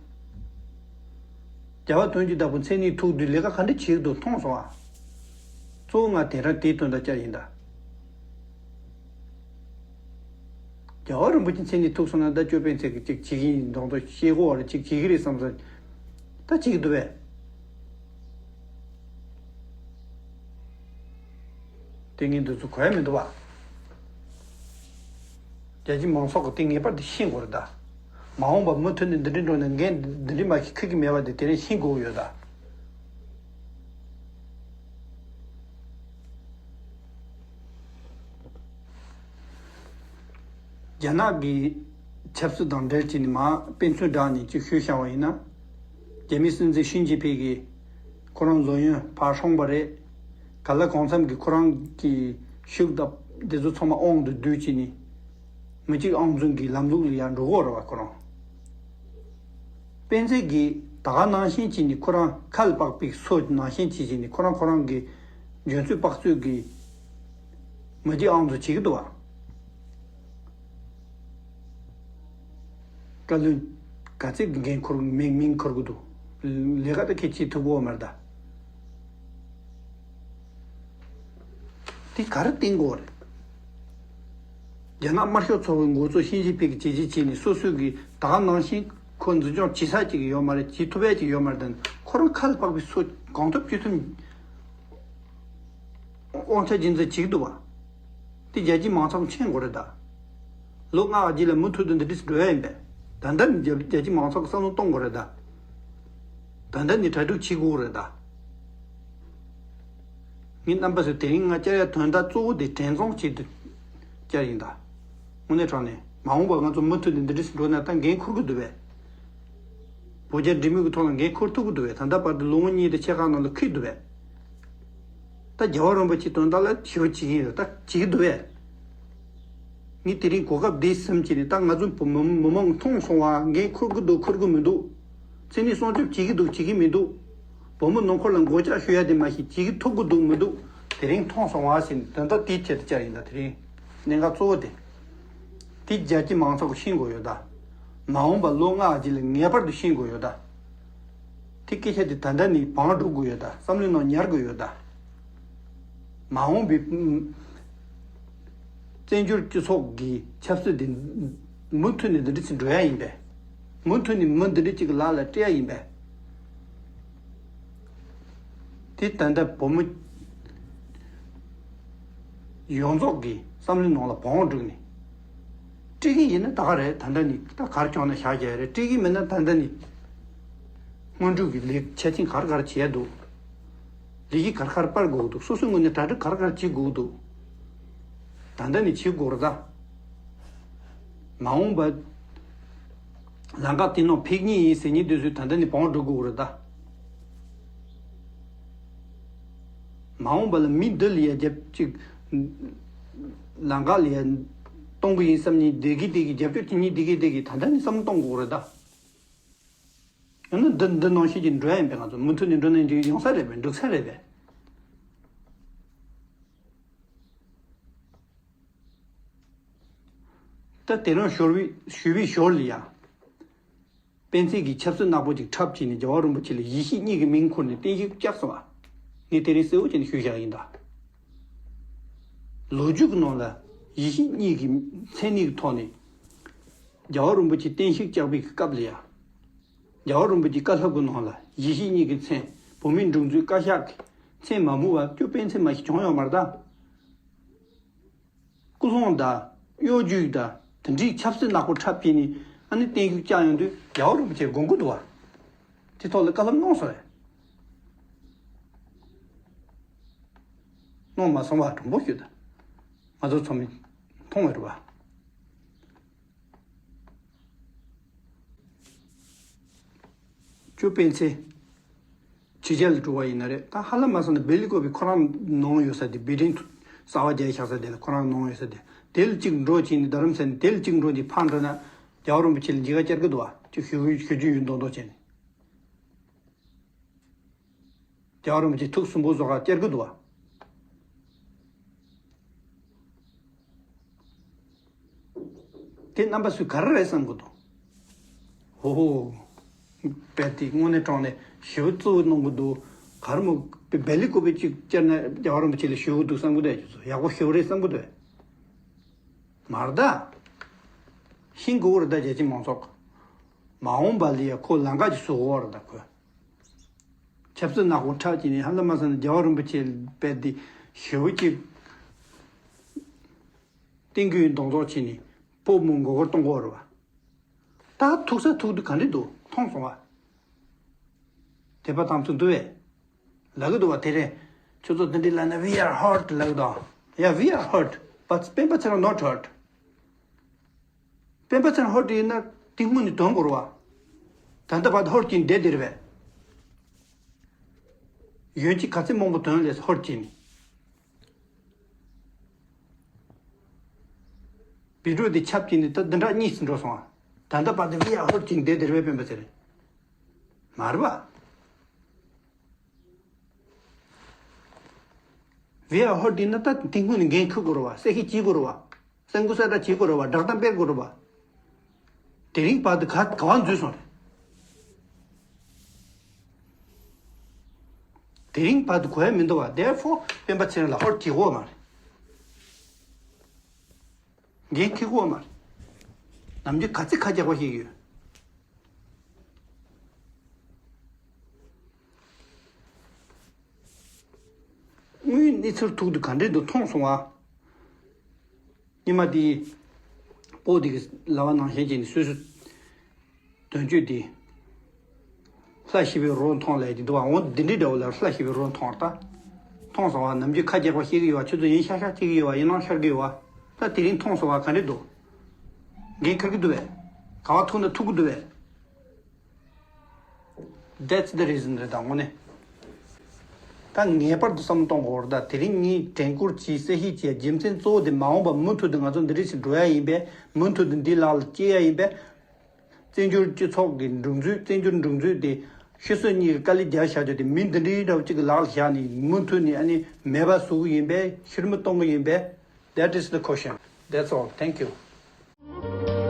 རྒྱལ་བ་དོན་གྱི་བདག་པོ་མཚན་ཉིད་ཐུག་དུས་ལས་ཀ་ག་འདྲ་བྱེད་ཀྱི་འདུག་མཐོང་སོང་ཨ། གཙོ་བོ་ང་དེ་རང་དེའི་དོན་དག་བཅར་ཡིན་ད། རྒྱལ་བ་རིན་པོ་ཆེ་མཚན་ཉིད་ཐུག་སོང་ན་ད་ཅོ་སྤེན་ཚེ་གིས་ཅིག་བྱེད་ཀྱི་ཡིན་མདོག་མདོག་བཤད་གོ་བ་རེད། ཅིག་བྱེད་ཀྱི་རེད་བསམ་ས་ད་བྱེད་ཀྱི་འདུག་པས། དེ་ངས་འདི་ཚོ་གོ་ཡ་མི་འདུག་བ། རྒྱལ་སྤྱིའི་མང་ཚོགས་ཀྱིས་དེ་ངེས་པར་དུ་ཤེས་དགོས་རེད་ད། མ་འོངས་པ་མུ་མཐུད་ནས་འདི་འདྲའི་འགྲོ་ནས་འགན་འདི་འདྲའི་མ་ཤེས་ཁུལ་གྱི་མེད་པ་དེ་དེ་རིང་ཤེས་དགོས་ཡོད་ད། རྒྱ་ནག་གི་ཆབ་སྲིད་དང་འབྲེལ་བྱས་ནས་མར་དཔེ་མཚོན་བསྒྲགས་ནས་ཅིག་ཞུས་བཞག་པ་ཡིན་ན། རྒྱ་མིའི་སྲིད་འཛིན་ཞི་ཅིན་ཕིང་གིས་ཁོ་རང་བཟོ་ཡོན་ཕར་སྲུང་པ་རེད། ག་ལ་གང་འཚམ་གྱིས་ཁོ་རང་གི་ཤུགས་དང་དེ་ཚོ་ཚང་མ་དབང་དུ་བསྡུས་བྱས་ནས་མི་གཅིག་དབང་འཛིན་གྱི་ལམ་ལུགས་ལ་ཡར་འགྲོ་གི་ཡོད་རེད་བ་ཁོ་རང་། སྤེན་ཚེ་གིས་ད་ག་ནང་བཞིན་བྱས་ནས་ཁོ་རང་ཁ་ལ་དཔག་པའི་སོ་ནང་བཞིན་བྱས་བྱས་ནས་ཁོ་རང་ཁོ་རང་གི་འཇོན་ཚོད་དཔག་ཚོད་ཀྱིས་མི་གཅིག་དབང་འཛིན་བྱེད་ཀྱི་འདུག་བ། བཀའ་བློན་ག་ཚད་ཀྱི་འགན་འཁུར་མིང་མིང་འཁུར་གི་འདུག་ལས་ཀ་ད་གལ་ཆེ་ཐུབ་ཀྱི་མ་རེད་ད། དེ་ག་རེ་བསྟན་དགོས་རེད། རྒྱ་ནག་དམར་ཤོག་ཚོགས་པའི་འགོ་གཙོ་ཞི་ཅིན་ཕིང་གིས་བྱས་རྗེས་བྱས་ནས་སོ་སོས་ཀྱི་ད་ག་ནང་བཞིན་ཁོ་འཛིན་སྐྱོང་བྱེད་ས་ཅིག་ཡོད་མ་རེད། བྱེད་ཐུབ་ཡ་ཅིག་ཡོད་མ་རེད་ད། ཁོ་རང་ཁ་ལ་དཔག་པའི་སོ་གང་ཐུབ་ཅི་ཐུབ་དབང་ཆ་རྒྱུན་འཛིན་བྱེད་ཀྱི་འདུག་བ། དེ་རྒྱལ་སྤྱིའི་མང་ཚོགས་མཁྱེན་དགོས་རེད་ད། ལོ་ལྔ་བ་རྗེས་ལ་མུ་མཐུད་དུ་འདི་འདྲས་འགྲོ་ཡ་ཡིན་པས། ད་ལྟ་ནས་རྒྱལ་རྒྱལ་སྤྱིའི་མང་ཚོགས་ཀྱི་བསམ་བློ་གཏོང་དགོས་རེད་ད། ད་ལྟ་ནས་གྲ་སྒྲིག་བྱེད་དགོས་རེད་ད། ངས་རྣམ་པ་ཚོས་དེ་རིང་ང་བཅར་ཡ་དོན་དག་གཙོ་བོ་དེ་དྲན་གསོ་བྱེད་དུ་བཅར་ཡིན་ད། དངོས་གནས་དྲང་གནས་མ་འོངས་པར་ང་ཚོ་མུ་མཐུད་ནས་འདི་འདྲས་འགྲོ་ན་ད་འགན་འཁུར་གི་འདུག་བས། བོད་རྒྱ་འབྲེལ་མོལ་གྱི་ཐོག་ལ་འགན་འཁུར་ཐུབ་ཀྱི་འདུག་བས། ད་ལྟ་བར་དུ་ལོ་ངོ་གཉིས་དང་ཕྱེད་ཀ་ནང་ལ་འཁུར་འདུག་བས། ད་རྒྱལ་བ་རིན་པོ་ཆེའི་དོན་དག་ལ་ཞུ་བ་བྱེད་ཀྱི་ཡིན་རེད། ད་བྱེད་ཀྱི་འདུག་བས། ངས་དེ་རིང་གོ་སྐབས་འདི་བཟུང་བྱས་ནས་ད་ང་ཚོ་བོད་མི་མི་མང་མཐོང་སོང་བ། འགན་འཁུར་གྱི་འདུག་འཁུར་གྱི་མི་འདུག་མཚན་ཉིད་སྲུང་སྐྱོབ་བྱེད་ཀྱི་འདུག་བྱེད་ཀྱི་མི་འདུག་བོད་མི་ནང་ཁུལ་ལ་མགོ་ལྕག་གཞུ་ཡ་དེ་མ་གཏོགས་བྱེད་ཀྱི་ཐུབ་ཀྱི་འདུག་མི་འདུག་དེ་རིང་མཐོང་སོང་བ་ཟེར་ནས་དོན་དག་དེའི་ཆེད་དུ་བཅར་ཡིན་ད། དེ་རིང་གནད་འགག་གཙོ་བོ་དེ། དེ་རྒྱལ་སྤྱིའི་མང་ཚོགས་ཀྱིས་ཤེས་དགོས་ཡོད་ད། མ་འོངས་པ་ལོ་ལྔ་རྗེས་ལ་ངེས་པར་དུ་ཤེས་དགོས་ཡོད་ད། དེ་སྐད་ཆ་དེ་ད་ལྟ་ནས་བང་སྒྲུག་དགོས་ཡོད་ད། བསམ་བློའི་ནང་ཉར་དགོས་ཡོད་ད། མ་འོངས་པའི་བཙན་བྱོལ་སྤྱི་ཚོགས་ཀྱི་ཆབ་སྲིད་དེ་མུ་མཐུད་ནས་འདི་འདྲ་ཞིག་འགྲོ་ཡ་ཡིན་པས། མུ་མཐུད་ནས་མི་འདི་འདྲ་ཅིག་གི་ལག་ལ་སྤྲད་ཡ་ཡིན་པས། དེ་ད་ལྟ་བོད་མི་ཡོངས་རྫོགས་ཀྱི་བསམ་བློའི་ནང་ལ་བང་བསྒྲིགས་ནས། སྤྲད་ཀྱི་ཡིན་ན་ད་ག་རེད། ད་ལྟ་ནས་ད་གར་བྱུང་ན་བཞག་རྒྱུ་རེད། སྤྲད་ཀྱི་མིན་ན་ད་ལྟ་ནས་སྔོན་འགྲོ་གི་ལས་ཆ་རྐྱེན་ག་རེ་ག་རེ་བྱས་འདུག་ལས་ཀྱི་ག་རེ་ག་རེ་སྤར་དགོས་འདུག་སོ་སོའི་ངོས་ནས་གྲ་སྒྲིག་ག་རེ་ག་རེ་བྱེད་དགོས་འདུག་ད་ལྟ་ནས་བྱེད་དགོས་རེད་ད། མ་འོངས་པ་ལམ་ཁ་དེ་ནང་ཕེབས་ངེས་ཡིན་ཟེར་མཁན་དེ་ཚོས་ད་ལྟ་ནས་བང་སྒྲིག་དགོས་རེད་ད། མ་འོངས་པ་ལ་མི་འདི་ལ་ཡ་རྒྱབ་ཅིག་ལམ་ཁ་ལ་ཡ་གཏོང་གི་ཡིན་བསམ་མཁན་བསྡད་ཀྱི་བསྡད་ཀྱི་རྒྱབ་སྐྱོར་བྱེད་མཁན་བསྡད་ཀྱི་བསྡད་ཀྱི་ད་ལྟ་ནས་བསམ་བློ་གཏོང་དགོས་རེད་ད། ཡང་ན་འདི་འདི་ནང་བཞིན་གྱི་འགྲོ་ཡ་ཡིན་པས། ང་ཚོ་མུ་མཐུད་ནས་འགྲོ་ན་འགྲིག་ཡོང་ས་རེད་པས། འགྲིག་ས་རེད་པས། ད་དེ་རིང་ཞོར་བའི་ཞུ་བའི་ཞོར་ལ་ཡ། སྤེན་ཚེ་གིས་ཆབ་སྲིད་ནག་པོ་ཅིག་འཁྲབ་བྱས་ནས་རྒྱལ་བ་རིན་པོ་ཆེ་ལ་ཡེ་ཤེས་གཉིས་ཀྱི་མིང་འཁུར་ནས་བརྟན་བཞུགས་བཀྱགས་སོང་བ། ངས་དེ་རིང་གསལ་བོ་བྱས་ནས་ཞུས་བཞག་ཡིན་ད། ལོ་རྒྱུས་ཀྱི་ནང་ལ་ཡེ་ཤེས་གཉིས་ཀྱི་མཚན་གཉིས་ཀྱི་ཐོག་ནས་རྒྱལ་བ་རིན་པོ་ཆེ་བརྟན་བཞུགས་བཀྱགས་པའི་སྐབས་ལ་ཡ། རྒྱལ་བ་རིན་པོ་ཆེའི་བཀའ་སློབ་ཀྱི་ནང་ལ་ཡེ་ཤེས་གཉིས་ཀྱི་མཚན། བོད་མིའི་སྒྲིག་འཛུགས་བཀའ་ཤག་གི་མཚན་མ་སྨོས་པ་སྐྱོ་སྤེན་ཚེ་མ་ཞིག་བྱུང་ཡོད་མ་རེད་ད། སྐུ་སློང་དང་གཡོ་སྒྱུ་དང་དེ་འདྲའི་ཆབ་སྲིད་ནག་པོ་འཁྲབ་བྱས་ནས་ཨ་ནི་བརྟན་བཞུགས་བཅར་ཡོང་དུས་རྒྱལ་བ་རིན་པོ་ཆེ་དགོངས་ཀྱི་འདུག་བ། དེ་ཐོག་ལ་བཀའ་སློབ་གནང་སོང་བས། གནང་མ་སོང་བ་དྲང་པོ་ཞུ་ད། ང་ཚོ་ཚང་མས་མཐོང་བ་རེད་བ། ཅོ་སྤེན་ཚེ། ཕྱི་རྒྱལ་ལ་འགྲོ་བ་ཡིན་ན་རེད། ད་ཧ་ལམ་མ་སོང་ན་སྦེལ་ཀོབ་པའི་ཁོ་རང་ནང་ཡོད་ས་དེ། བི་ཊེན་གསར་པ་རྒྱག་ཆགས་ས་དེ་ལ་ཁོ་རང་ནང་ཡོད་ས་དེ། དེ་ལ་གཅིག་འགྲོ་བྱས་ནས་རྡ་རམ་ས་ནས་དེ་ལ་གཅིག་འགྲོ་དེ་ཕར་འགྲོ་ན་རྒྱལ་བ་རིན་པོ་ཆེ་ལ་མཇལ་ཁ་བཅར་གི་འདུག་བ། ཅིག་ཞུ་ཞུ་རྒྱུ་ཡོད་མདོག་མདོག་བྱས་ནས། རྒྱལ་བ་རིན་པོ་ཆེ་ཐུགས་སུན་པོ་བཟོ་ག་བཅར་གི་འདུག་བ། དེ་རྣམ་པ་ཚོས་ག་རེ་རེད་བསམ་གི་འདུག་ཧོ་ཧོ། དཔེ་དེ་དངོས་གནས་དྲང་གནས་ཞེ་པོ་གཙོ་བོ་གནང་གི་འདུག་ག་རེ་མོ་སྦེལ་ཀོབ་པའི་གཅིག་བཅར་ན་རྒྱལ་བ་རིན་པོ་ཆེ་ལ་ཞུ་གི་འདུག་བསམ་གི་འདུག་ཡག་པོ་ཞེ་པོ་རེད་བསམ་གི་འདུག་མ་རེད་ད། ཤེས་དགོས་རེད་ད་རྒྱལ་སྤྱིའི་མང་ཚོགས། མ་འོངས་པ་ལ་ཡ་ཁོ་ལམ་ཁ་ཅིག་བཟོ་དགོས་རེད་ད་ཁོས། ཆབ་སྲིད་ནག་པོ་འཁྲབ་བྱས་ནས་ཧ་ལམ་མ་སོང་ན་རྒྱལ་བ་རིན་པོ་ཆེ་རྦད་དེ་ཞེ་པོ་ཅིག་བསྟན་རྒྱུའི་གདོང་ཐོག་བྱས་ནས་སྤོ་མོ་མགོ་སྐོར་གཏོང་གི་ཡོད་རེད་བ། ད་ཐུག་ས་ཐུག་དུས་ག་འདྲ་འདུག་མཐོང་སོང་བ། དད་པ་དམ་ཚིག་འདུག་བས། ལབ་གི་འདུག་བ། དེ་རིང་ཁྱོད་ཚོ་འདི་འདྲ་ལབ་ན། We are hurt ལབ་གི་འདུག Yeah, we are hurt, but སྤེན་པ་ཚེ་རིང་not hurt. སྤེན་པ་ཚེ་རིང་ཧོར་དེ་ཡིན་ན་དེ་སྔོན་ནས་དོན་གོ་ར་བ། ད་ལྟ་བར་དུ་ཧོར་གྱིས་བསྡད་དེ་རེད་པས། ཡོན་གྱི་ག་ཚད་མང་པོ་དོན་ལས་ཧོར་གྱིས་ནི། བི་ཌིའོ་དེ་ཁྱབ་ཀྱིས་ནི་ད་འདི་འདྲ་གཉིས་སུ་འགྲོ་སོང་ཨ། ད་ལྟ་བར་དུ་བི་ཡ་ཧོར་གྱིས་བསྡད་དེ་རེད་པས་སྤེན་པ་ཚེ་རིང་། མ་རེད་པ། བི་ཨ་ཧོར་འདི་ན་ད་དེ་སྔོན་ནས་འགན་འཁུར་དགོས་རེད་བ། གསལ་བཤད་བྱེད་དགོས་རེད་བ། གསར་འགོད་གསལ་བསྒྲགས་བྱེད་དགོས་རེད་བ། བསྒྲགས་གཏམ་སྤེལ་དགོས་རེད་བ། དེ་རིང་བར་དུ་ག་ག་བ་འཛུལ་སོང་རེད། དེ་རིང་བར་དུ་གོ་ཡ་མི་འདུག་བ། Therefore སྤེན་པ་ཚེ་རིང་ལ་ཧོར་བྱེད་དགོས་མ་རེད། འགན་འཁུར་དགོས་མ་རེད། ནམ་རྒྱུན་ག་ཚོད་ཁ་རྒྱག་པ་ཞིག་ཡོད། དངུལ་གནས་ཚུལ་ཐུག་དུས་ག་འདྲས་འདུག་མཐོང་སོང་ཨ། ཉི་མ་དེའི་སྤོ་དེ་གི་ལབ་པ་ནང་བཞིན་བྱས་ནས་སོ་སོའི་དོན་གཅོད་དེ་ལྷ་ཞི་བའི་རོ་མཐོང་ལབ་དེ་འདུག་ཨ། འོ་འདི་འདྲའི་འདྲ་བོ་ལ་ལྷ་ཞི་བའི་རོ་མཐོང་ད། མཐོང་སོང་ཨ། ནམ་རྒྱུན་ཁ་རྒྱག་པ་ཤེས་ཀྱི་ཡོད་བ། ཁྱོད་ཚོ་ཡིན་ཤག་ཤག་བྱེད་ཀྱི་ཡོད་བ། ཡིན་ནའང་ཤར་གྱི་ཡོད་བ། ད་དེ་རིང་མཐོང་སོང་བ་ག་འདྲས་འདུག་འགན་འཁུར་གྱི་འདུག་བས། ག་བ་ཐུག་ན་ཐུག་གི་འདུག་བས། That's the reason རེད་ད་དངོས་གནས། ད་ངེས་པར་དུ་བསམ་བློ་གཏོང་དགོས་རེད། ད་དེ་རིང་ངས་དྲན་སྐུལ་བྱས་གསལ་བཤད་བྱས་རྒྱུ་མཚན་གཙོ་བོ་དེ་མ་འོངས་པ་མུ་མཐུད་དུ་ང་ཚོ་འདི་འདྲས་ཞིག་འགྲོ་ཡ་ཡིན་པས། མུ་མཐུད་དུ་འདི་ལག་ལ་སྐྱེལ་ཡ་ཡིན་པས། བཙན་བྱོལ་སྤྱི་ཚོགས་ཀྱི་སྒྲིག་འཛུགས། བཙན་བྱོལ་སྒྲིག་འཛུགས་དེ་ཤི་གསོན་གཉིས་ཀྱི་དཀའ་ལས་རྒྱག་བཞག་རྒྱུ་དེ་མི་འདི་འདྲའི་འདྲ་བོ་གཅིག་གི་ལག་ལ་བཞག་ནས་མུ་མཐུད་ནས་ཨ་ནི་མེད་པ་བཟོ་གི་ཡིན་པས། ཕྱིར་མི་གཏོང་གི་ཡིན་པས། That is the question. That's all. Thank you.